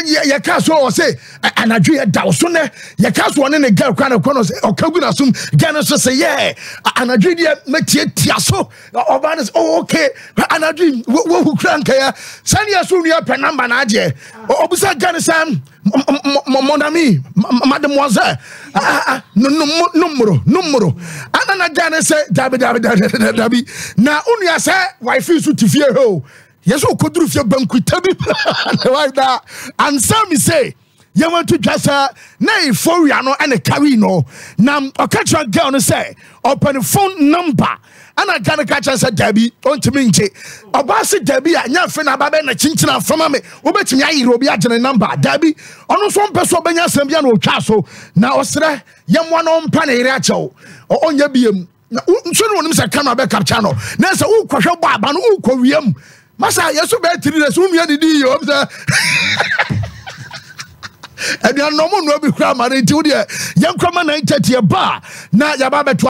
Yɛka so ɔ sɛ anadwo yɛ da so nɛ. Yɛka so ɔne ne girl kora ne kɔ no sɛ ɔka gu n'asom. Girl no so sɛ yɛ anadwo deɛ mɛtiatia so. Ɔbaa no sɛ oh okay anadwo wohu kura nkɛyɛ. Sɛdeɛ so nua pɛ namba na agyeɛ. Ɔbisa girl no sɛ mon ami, mademoiselle, numero numero. Ana na girl no sɛ dabi dabi dabi dabi. Na onua sɛ wife nso te fie hɔ o. Yɛsɛ ɔkɔduru fie bankuta bi na ansa mi sɛ yɛn to dwa sɛ na euphoria no ɛna carry no na ɔka kyerɛ girl no sɛ ɔpɛ ne phone number ɛna girl no ka kyerɛ sɛ dabi ɔntumi ngye ɔbaa se dabi a nyɛ afei na aba bɛ na kyinkyin afama me wobɛtumi ayere obi agye ne number dabi ɔno nso ɔmpɛ so ɔbɛnya asɛm bi a na ɔtwa so na ɔsrɛ yɛmmoa no ɔmpa ne yere akyɛw ɔnyɛ biem Na nso na onim sɛ camera bɛ capture no na sɛ wokɔhwɛ bɔ aba no wokɔ wiem masa yɛ so bɛyɛ 3 days wo nua didi yɛ ɔm sɛ aduane na ɔmo nua bi kura ama no nti wo deɛ yɛnkɔ ma 9:30 ɛba a na yɛaba abɛto.